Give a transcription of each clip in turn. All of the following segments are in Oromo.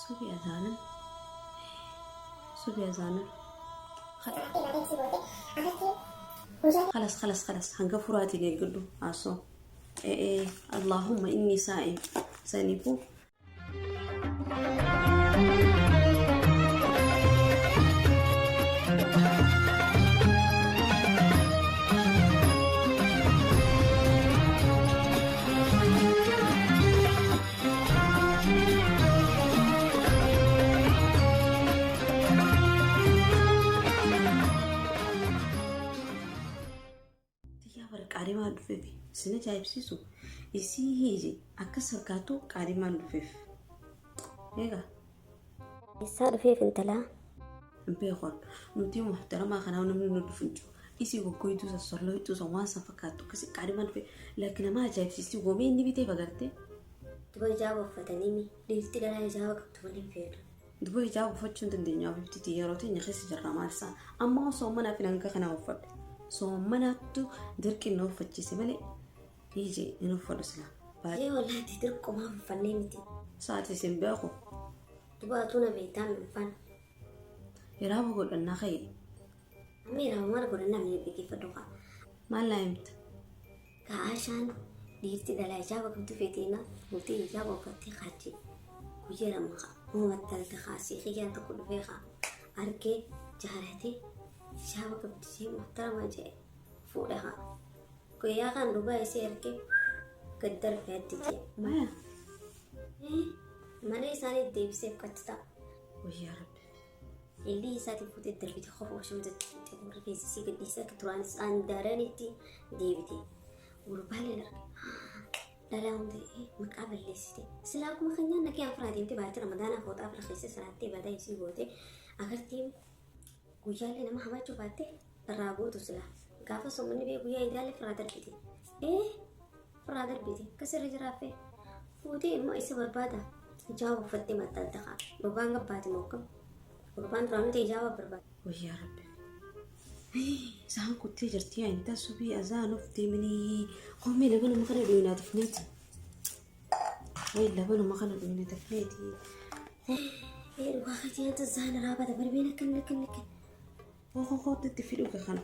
Subi azaanan. Subi azaanan. Khalas khalas khalas hanga furaatiin eeggadhu haasoo. Ee Allahumma inni saa'im saniifuu Tiyyaa bara qaadimaan dhufeef isin ajaa'ibsiisu isii hiiji akkas fakkaatu qaadimaan dhufeef. Eegaa. Eessaa dhufeef intalaa? Hin beekon nuti muhtaramaa kanaa namni nu dhufu hin jiru. Isii goggoytuu san solloytuu san waan san fakkaattu akkasi qaadimaan dhufe lakki nama ajaa'ibsiisti goomee inni bitee fagartee. Duba hijaaba uffatanii mi dhiirti dhalaa hijaaba qabdu malee hin feetu. Duba hijaaba uffachuu hin dandeenyu habibtiiti yeroo teenya keessa jirra maal isaa amma soommanaaf hin hanga kanaa uffadhe soommanaattu dirqiin na uffachiise malee hiijee hin uffadhu silaa. Ee wallahi dirqumaaf uffannee miti. Sa'aatii isin beeku. Duba atuu na beektaa mi uffan. Hiraaba godhannaa ka'e. Amma hiraaba maal godhannaa mi dhaggeeffadhu kaa. Maal naa himta? Kaashaan dhiirti dhalaa hijaaba qabdu feeteena bultii hijaaba uffattee kaachi guyyaa lama kaa uummattalte kaasii kiyyaan tokko dhufee kaa argee jaalatee hijaaba qabdi jee muhtarama jee fuudhe kaa guyyaa kan dhugaa isii argee gad darbe addi jee. Maya. Mana isaanii deebiseef qachitaa. Wayyaa rabbi. Illii isaatiin fuutee darbite qofa osoo jette rifeensa isii gad dhiisee akka duraan isaan daaranitti deebite. Gurbaaleen arge. Dhalaa hunda maqaa balleessite. Silaa akkuma kan nyaanna kee afuraa deemte baatee ramadaanaa fooxaa afra keessa salaattee badaa isii goote agartee guyyaallee nama hamachuu baatte irraa gootu silaa. Gaafa soommanni bee guyyaa idaalee firaa darbite. Ee Firraa darbite akkas irra jiraaffee fuutee immoo isa barbaada hijaaba uffattee maxxante kaa gurbaan gabbaate moo akkam gurbaan duraan nuti hijaaba barbaada. Wayyaa rabbi. Isaan kuttee jirti yaa inta subii azaan of deemanii hoomee labanuma kana dhuyinaa dafneeti. Wayi labanuma kana dhuyina dafneeti. Ee dhugaa keetii nyaata zaana raabata barbeen akkan akkan akkan. Hoo hoo itti fiduu kana.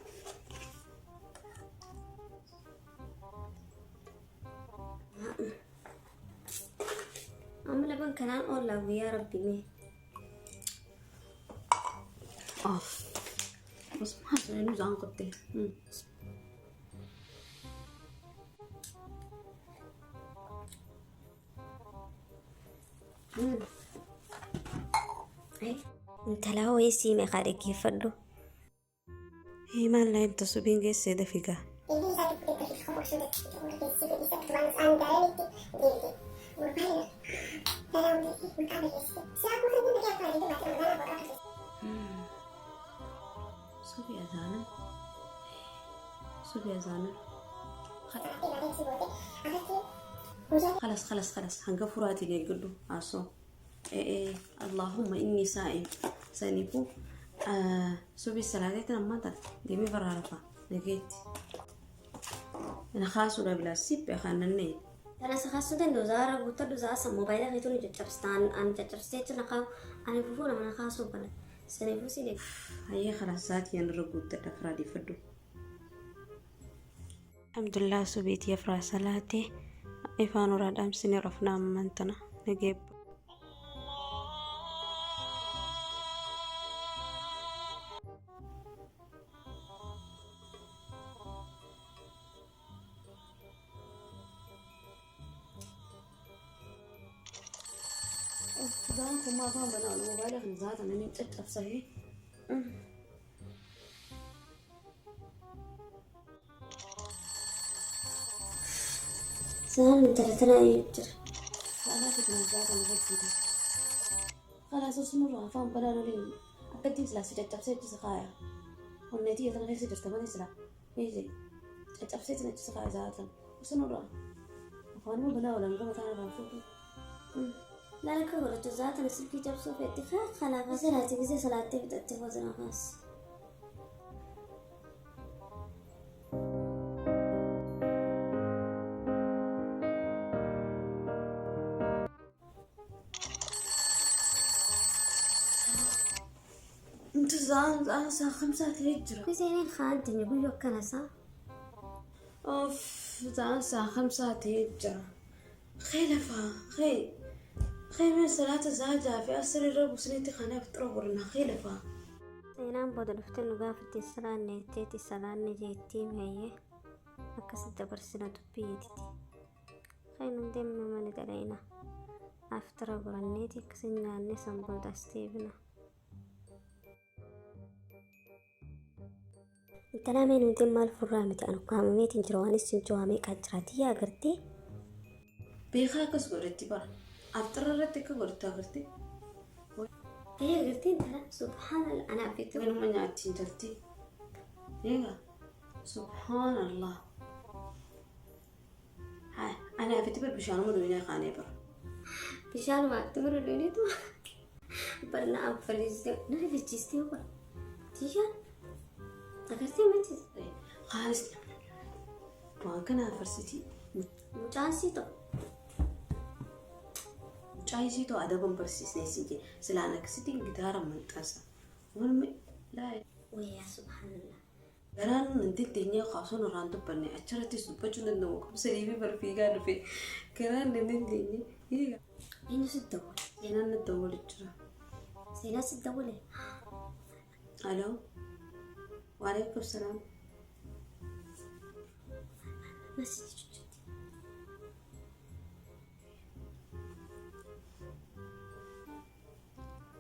Amma laban kanaan oollaa guyyaa rabbi mee. Of. Osuma haasa'inu isaan qottee. Intalaa wayii sii meeqaa dhaggeeffadhu. Hii maal na himta subiin geessee dafi gaa. Subi azaanan. Subi azaanan. Khalas khalas khalas hanga furaatiin eeggadhu haasoo. Ee Allahumma inni saa'im saniifuu subii salaateetiin ammaa tana deemee baraa rafaa nageetti. Na kaasuudha bilaa siphee kaannannee. Kana si kaasuu danda'u zaara guuttadhu za'a san moobaayila keetu ni caccabsita an caccabsiteetu na kaa'u ani fufuu nama na kaasuu bala saniifuu si deemu. Hayyee kalaas sa'aatii yan irra guuttadha firaa deeffadhu. Alhamdulillah subiitii afraa salaate ifaan uraa dhaamsine rafna amman tana nagee. Zaan kun maa afaan banaa moobaayila kana zaata namni caccabsahee. Saan intala tanaa eenyu jira? Kanaaf itti zaata nama guuta. Kalaas osuma afaan banaa loliin akkattiin silaa si caccabsee achi si kaaya. Onneetii tana keessa jirta malee silaa. Eeje caccabsee tana achi si kaaya zaatan. Osuma afaanuma banaa oolan gama taan irraa fuutu. Laala akka godhatu zaatana silkii cabsuu feetti kaa kalaaf salaati gisee salaattee fixatte hoosana kaas. Sa'aan sa'a khamsaa ta'ee jira. Giseen kaan teenya guyyuu akkana isaa. Of sa'aan sa'a khamsaa ta'ee jira. Khee lafaa khee khee mee salaata sa'a ja'a fi asir irra busneetti kanaaf xura godhana khee lafaa. Seenaan booda dhuftee nu gaafatte salaanne jetteeti salaanne jettii meeyyee akkasitti dabarsina dubbii jettiti. Kan nu deemnu mana dhaleena. Aftara goranneeti akkasi nyaanne san booda as deebina. Intalaa mee nuti maal furraa miti anu kaamameetiin jira waan isin jawaamee qaa jira tiyyaa agartee. Beekaa akkas godhatti bara. Aftara irratti akka godhatti agartee. Ee agartee intala subhaanallah anaaf itti. Waanuma nyaatti intalti. Egaa subhaanallah. Haa anaaf itti bar bishaanuma dhuyinee kaanee bara. Bishaanuma itti bara dhuyineetu barna anfariistee na rifachiistee bara. Tiyyaan agartee miti. Kaanis waan kana afarsitii. Mucaan sii ta'u. Mucaa isii ta'u adaban barsiisnee si jee silaan akkasitti gitaara maxxansa. Wanni laa Wayyaa subhaanallah. Garaan nan dandeenye kaasuun irraan dubbanne achirrattis dubbachuu danda'u qabsa dhiibee barfiigaa dhufe garaan nan dandeenye. Eenyu si dawwale? Seenaan na dawwale jira. Seenaa si dawwale? Aloo. Waalaikum salaam. Nasi jechuutti.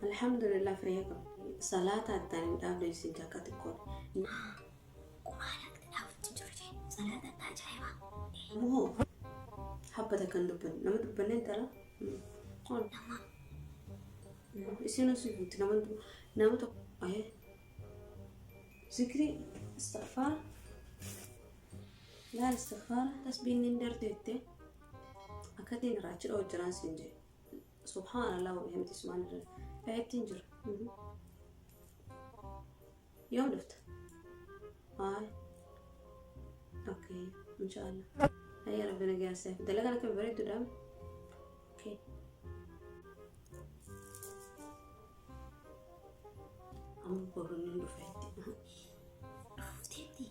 Alhamdulillah fayyaa qaba. Salaata addaan hin dhaabne isin takka xiqqoodha. Quraana akka dhaabutti jiru jee salaata adda ajaa'iba. Moo habbata kan dubbanne nama dubbanne intala. Nama. Isin osoo fuuti nama nama tokko ayee. Zikri istighfaar laal istighfaar tasbiin hin darteette akkatiin irraa achi dha'u jiraan siin jee. Subhaanallah wa bihamdi subhaanallah. Ayattiin jira. Yoom dhufta? Ay. Okay, inshallah. Ayya rabbi nagaa seef. Dalagaan akka bareedduudha. Okay. Amma boru ni dhufa itti. Dhufteetti.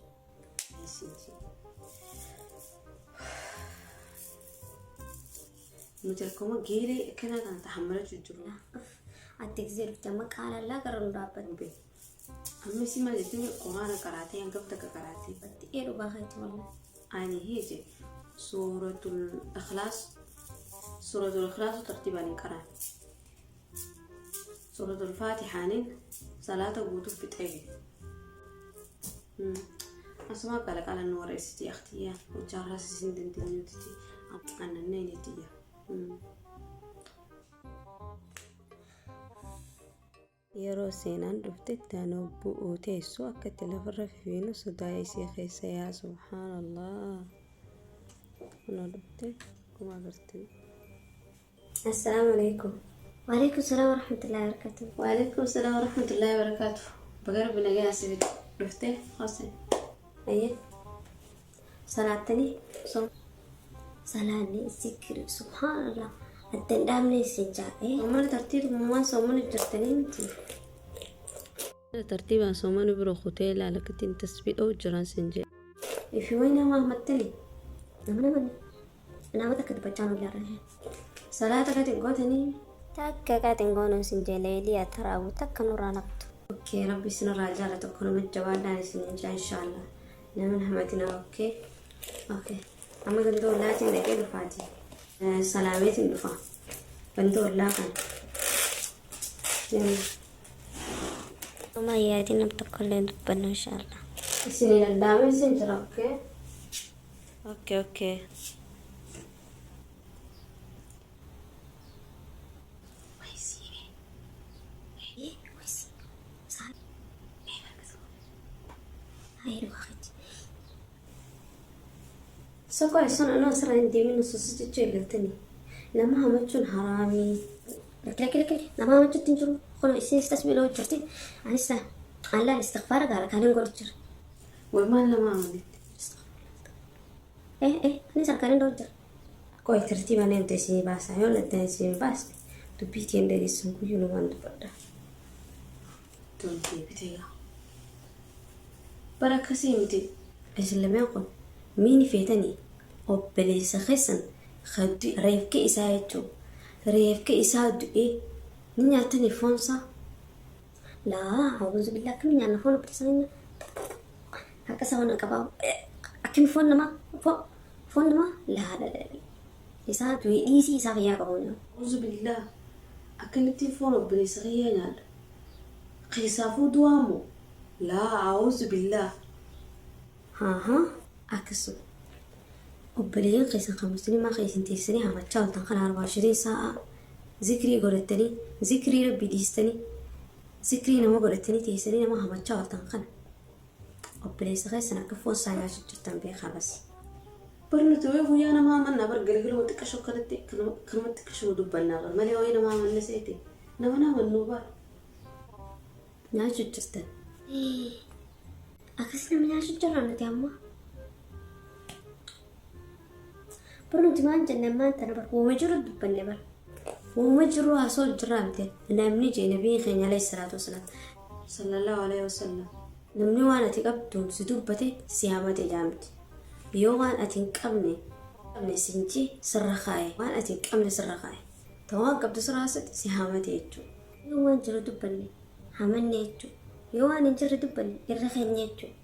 Isin Nuti akkuma geelee akkanaa kana tahammalachuu jiru. Ati gisee dhufte amma qaalallaa gara nu dhaabbatu. Amma isin maal jettee quraana qaraatee hangam takka qaraatee. Batti ee dhugaa keetti wallah. Ani hiije suuratul ikhlaas suuratul ikhlaas tartiibaan hin qaraan. Suuratul faatixaaniin salaata guutuu fixee. Asuma qala qala nu wareessiti aktiyyaa hojjaarraas isin dandeenyutiti annanneenitiyya. Yeroo seenaan dhuftetti anoo bu'uu teessu akka itti lafarra fifiinu sodaa isii keessa yaa subhaanallah. Kunoo dhufte akkuma agartan. Assalaamu alaikum. Waalaikum salaam warahmatullahi wabarakatuh. Waalaikum salaam warahmatullahi wabarakatuh. Baga rabbi nagaa asii dhufte hose. Ayyee. Salaattanii salaanni zikri subhaanallah adda hin dhaabne isin jaa'ee. Soomana tartiibumaan soomana jirtanii miti. Tartiibaan soomana bira kutee ilaala akkattiin tasbii dha'u jiran sin jedhe. Ifi wayi nama hamattani. Nama nama nama takka dubbachaa nu ilaalaa. Salaata gadi gootanii. Takka qaaxin goonuun sin jaleelii ataraawu takka nurraa naftu. Okay, rabbi isinirraa jaalatu akkanuma jabaadhaan isin jaa inshaallah. Nama hamatina okay. Okay. Amma ganda ollaatiin dhaqee dhufaati. Salaameetiin dhufa. Ganda ollaa kana. Uma yaadin nam tokko illee dubbannu inshaallah. Isin danda'ame isin jira okay. Okay okay. Sokoo isin anoo asirra hin deemin osoo si jechuu eegaltanii. Nama hamachuun haraamii. Lakki lakki lakki nama hamachuutti hin jiru. Kun isinis tasbiila hojjetti. Anis allaan istighfaara gaara kan hin godhu jira. Way maal nama amanetti? Eh eh anis harkaan hin godhu jira. Qoy tartiiba neemte isinii baasa yoo nadda isin baasne dubbii teen dhageessan guyyuu numaan dubbadha. Itti ol deebitee gaa. Bara akkasii miti. Isin lameen kun miini feetanii obboleessa keessan ka du'e reefki isaa jechuu reefki isaa du'ee ni nyaatanii foonsaa. Laa a'uuzu billaa akkamiin nyaanna foon obboleessa keenya? Harka isaa waan qabaa akkami foon namaa foon namaa laa laa laa isaa du'e dhiisii isaa fayyaa qabu nyaata. A'uuzu billaah akkamittiin foon obboleessa kiyyaa nyaadha? Keessaafuu du'aa moo? Laa a'uuzu billaah. Haa akkasuma obboleeyyan keessan kan musliimaa kan isin teessanii hamachaa ooltan kana 24 sa'a zikrii godhattanii zikrii rabbii dhiistanii zikrii nama godhattanii teessanii nama hamachaa ooltan kana obboleessa keessan akka foon isaa nyaachuu jirtan beekaa bas. Bar nuti wayii guyyaa nama amanna bar galgaluma xiqqasho akkanatti kanuma xiqqashuma dubbannaa bar malee wayii nama amanna seete nama na amannuu bar. Nyaachuu jirtan. Akkas nama nyaachuu jirra nuti amma. Bar nuti maal jenne ammaan tana bar uuma jiru dubbanne bar. Uuma jiru haasoo jirraa miti namni jee nabii keenya alayhi salaatu wasalaam. Sallallahu alayhi wasallam. Namni waan ati qabduun si dubbate si hamate jaamti. Yoo waan ati hin qabne qabne sin jee sirra kaaye waan ati hin qabne sirra kaaye. Ta waan qabdu sirra haasate si hamate jechuudha. Yoo waan jiru dubbanne hamanne jechuudha. Yoo waan hin jirre dubbanne irra keenya jechuudha.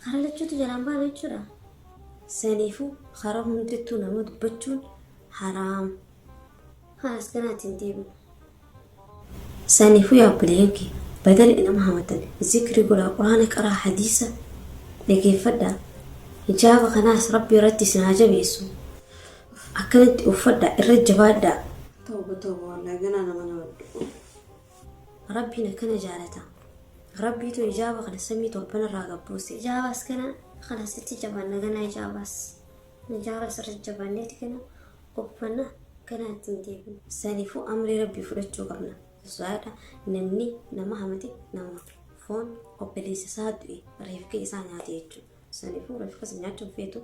Karaa lachuutu jalaan baana jechuudha. Saniifuu karaa hundattuu nama dubbachuun haraam. Haas ganaatti hin deebinu. Saniifuu yaa obboleeyyan kee badal nama hamatan zikri godhaa quraana qaraa hadiisa dhageeffadhaa hijaaba kanaas rabbi irratti isin haa jabeessu akkanatti uffadhaa irra jabaadhaa. Tawba tawba wallahi ganaa nama nama dhufu. Rabbiin akkana jaalata. Rabbiitu hijaaba kana samii torban irraa gabbuuse. Hijaabaas kana kanasitti jabaanna ganaa hijaabaas. Hijaaba sirri jabaanneeti kana uffanna ganaa ittiin deebinu. Saniifuu amrii rabbii fudhachuu qabna. Sodaadha namni nama hamate nama foon obboleessa isaa du'e reefka isaa nyaate jechuudha. Saniifuu reefka isa nyaachuun feetu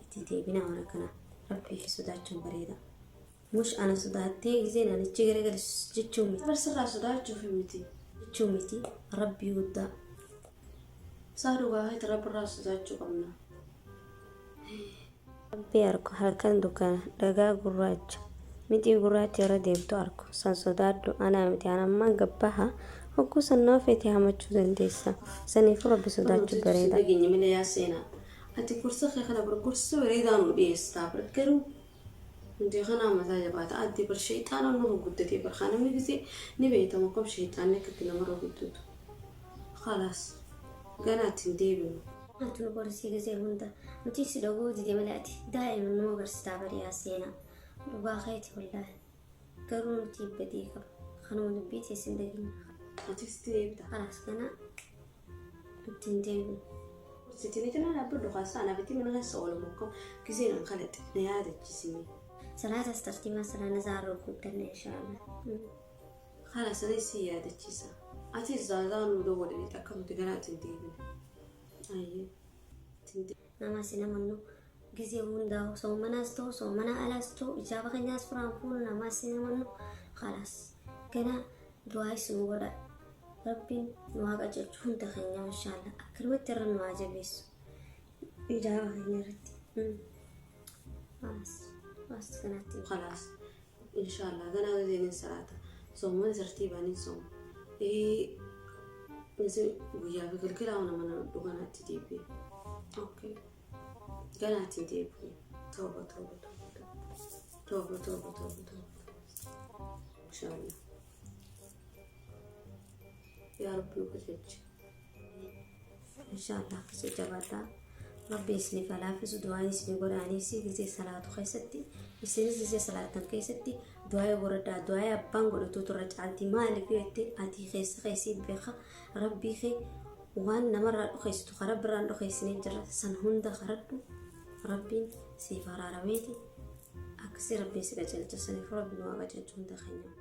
itti deebinaa waan akkanaa rabbii fi sodaachuun bareeda. Mush ana sodaattee giseen ani achi garagale jechuu miti. Bar sirraa sodaachuuf miti. Jechuu miti rabbii guddaa. Isaa dhugaa keeti rabbirraa sodaachuu qabna. Rabbii arku halkan dukkana dhagaa gurraacha mixii gurraacha irra deemtu arku san sodaadhu anaa miti an ammaan gabbaha hogguu san nama feete hamachuu dandeessa saniifuu rabbi sodaachuu Nuti bareeda. dhageenye malee yaa seenaa. Ati gorsa kee kana bar gorsa bareedaa nu dhiyeessitaa bar garuu nuti kanaa mataa jabaata addi bar shayxaana nurra guddatee bar kaa namni gisee ni beeytama kom shayxaanni akka itti namarra guddatu. Khalaas ganaa itti hin deebinu. Ati nu gorsii gisee hunda nuti si dhaguu dide malee ati daa'ima nu gorsitaa bari yaa seenaa dhugaa keeti wallaahi garuu nuti badii qaba kanuma dubbii teessin dhageenya. Atis itti deebita. Khalaas ganaa itti hin deebinu. Sitti ni cinaa dhaabbadhu kaasaa anaaf itti mana keessa oolamu akkam giseen an kalaqe na yaadachiisime. Salaatas tartiibaa salaana zaaruu guddanna inshaallah. Khalaas anis si yaadachiisa. Atis zaazaa nu dawwadhanii akka nuti ganaa itti hin deebine. Ayyee. Itti hin deebine. Namas hin amannu gisee hundaa'u soomanaas ta'u soomana alaas ta'u ijaaba keenyaas furaan fuunu namaas hin amannu khalaas gana du'aa nu godha rabbiin nu haa qajeelchu hunda keenya inshaallah akkanumatti irra nu haa jabeessu ijaaba keenya irratti khalaas khalaas kanaatti Khalaas inshaallah ganaa giseen hin salaata. Soomana tartiibaan hin sooma. Isin guyyaa fi galgala waan mana dhuganaatti deebi'e. Okay. Ganaatti hin deebi'u. Tawba tawba tawba tawba tawba tawba tawba. Inshaallah. Yaa Rabbi nu qajeelchi. Inshaallah akkasii jabaadhaa. Rabbi isiniif haa laaffisu du'aan isinii godhaaniis gisee salaatu keessatti isinis gisee salaatan keessatti du'aa godhadhaa du'aa abbaan godhatuutu irra caalti maaliif yoo jette ati keessa keessi beeka rabbii kee waan namarraa dhokeessitu karaa birraan dhokeessinee jira san hunda karadhu rabbiin siif araarameeti akkasii rabbiin si qajeelcha saniif rabbi nu haa qajeelchu hunda keenya.